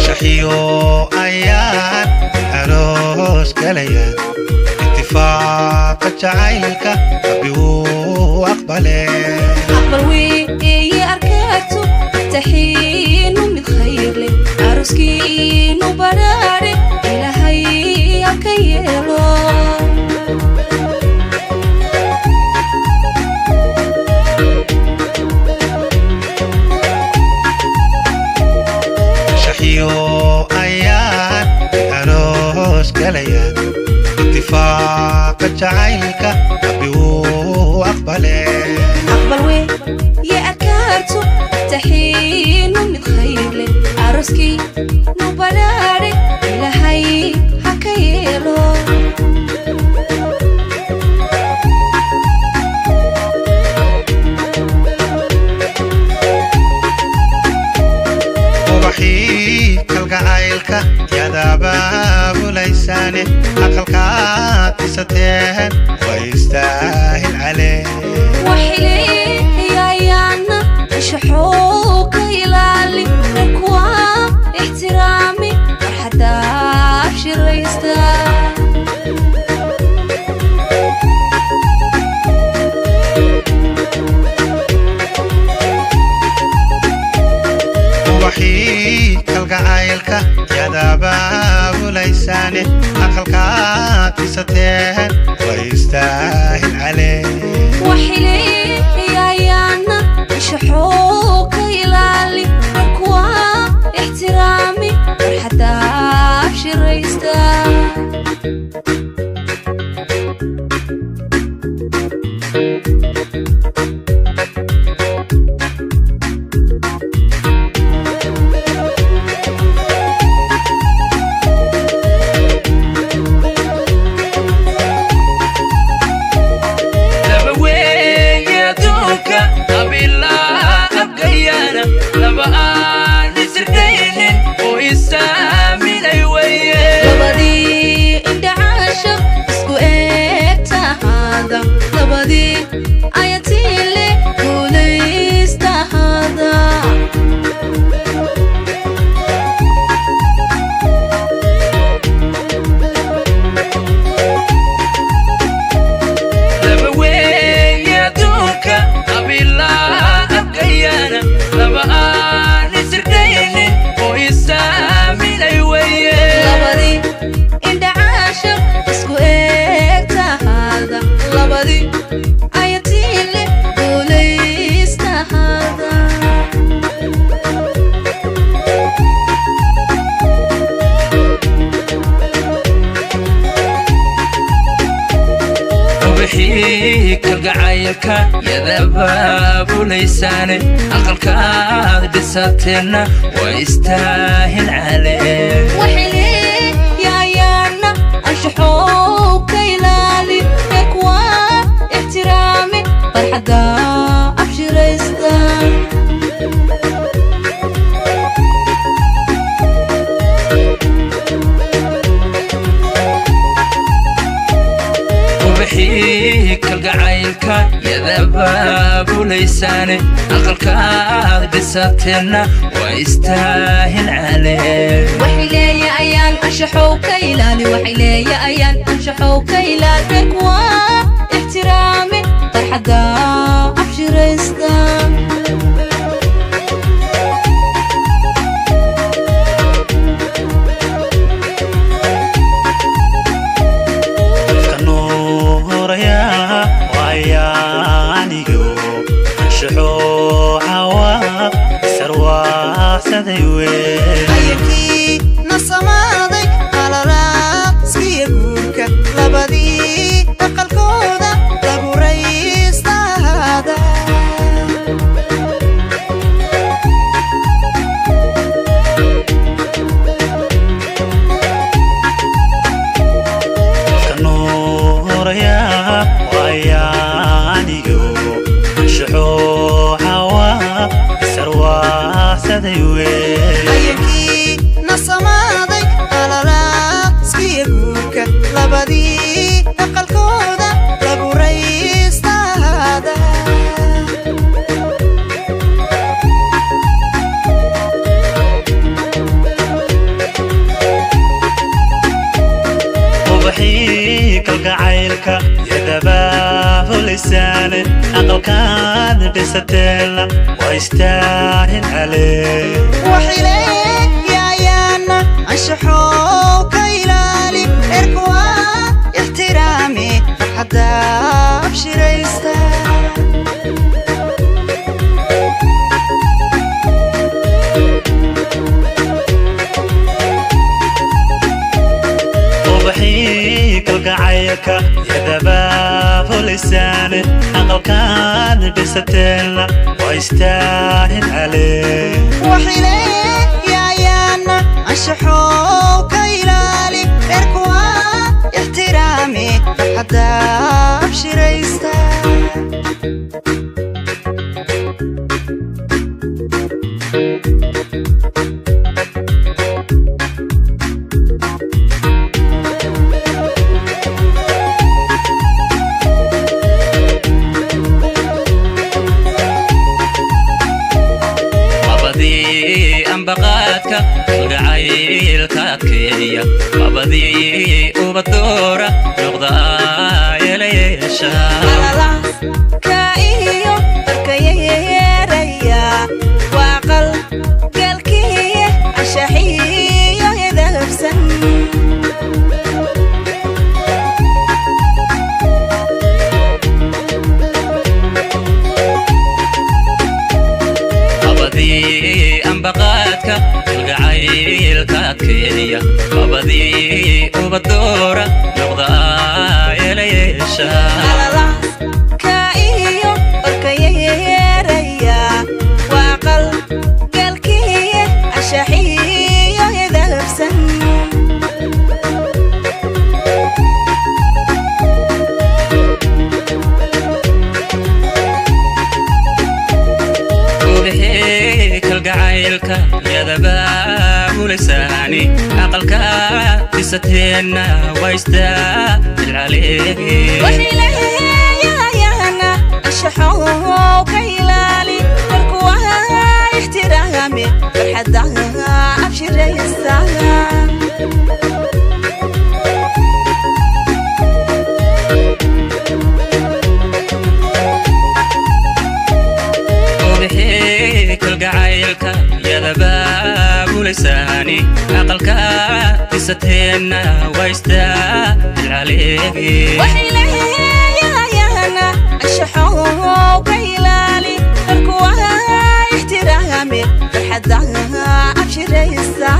Shaxiyo ayaan aroos galaya, itifaaqa jacaylka Rabbi wuu aqbale. Aqbal weeye arkaagto, taxiinu mid khayr leh, aroskiinu badhaadhe Ilaahay halka yeelo. Shaxiyo ayaan aroos galaya, itifaaqa jacaylka Rabbi wuu aqbale. Aqbal weeye arkaagto, taxiinu mid khayr leh, aroskiinu badhaadhe Ilaahay haka yeelo. Ubaxii kalgacaylka yadaabaabulaysaane, aqalkaad dhisateen way istaahil calee. Waxileeyayaana anshaxoo ka ilaali, kuwa ixtiraami farxadda abshiraysta. Ubaxii kalgacaylka yadaabaabulaysaane, aqalkaad dhisateen way istaahil calee. Waxileeyayaana anshaxoo ka ilaali, kuwa ixtiraami farxadda abshiraysta. Laba weeye adduunka qabiilaa abgayaana, laba aan isirkaynin oo isaaminay weye. Labadii indhacaashaq isku eegtahaada, labadii ayatiile guulaystahaada. Laba weeye adduunka qabiilaa abgayaana, laba aan isirkaynin oo isaaminay weye. Labadii indhacaashaq isku eegtahaada, labadii ayatiile guulaystahaada. Ubaxii kalgacaylka yadaabaabulaysaane, aqalkaad dhisateenna waa istaahil calee. Waxileeyayaana anshaxoo ka ilaali, kuwa ixtiraami farxadda abshiraysta. Ubaxii kalgacaylka yadaabaabulaysaane, aqalkaad dhisateenna waa istaahil calee. Waxileeya ayaan anshaxow ka ilaali, waxileeya ayaan anshaxow ka ilaali, kuwa ixtiraami farxadda abshiraysta. Dadka nuuraya waayaaniyo anshaxoo cawa sarwaaqsaday wey. Ayakii na samaaday alalaaskiya guurka, labadii aqalkooda lagu raystaada. Dadka nuuraya waayaaniyo anshaxoo cawa Ahaaday wey. Ayankii na samaaday alalaaskiya guurka, labadii aqalkooda lagu raystaada. Ubaxii kalgacaylka yadabaabulisaane, aqalkaad dhisateena waa istaahil calee. Waxileeyayaana anshaxow ka ilaali, erkuwa ixtiraami, farxadda abshiraysta. Ubaxii kalgacaylka yadabaabulisaane, aqalkaad dhisateena waa istaahil calee. Waxileeyayaana anshaxow ka ilaali, erkuwa ixtiraami, farxadda abshiraysta. Labadii ambaqaadka kalgacaylka adkeeya, labadii ubadoora noqda yeelayeesha. Ka iyo barkayeeraya waa qal galkiye anshaxiyo edabsan. Labadii ambaqaadka kalgacaylka adkeeya, labadii ubadoora noqda yeelayeesha. Ka iyo barkayeeraya waa qal galkiye anshaxiyo edabsan. Ubixii kalgacaylka yadabaabulisaani, aqalka dhisateenna waa istaahil caleegi. Waxileeyayaana anshaxow ka ilaali, markuwa ixtiraami, farxadda abshiraysta. Ubixii kalgacaylka yadabaabulisaani, aqalka dhisateenna waa istaahil caleegi. Waxileeyayaana anshaxow ka ilaali, markuwa ixtiraami, farxadda abshiraysta.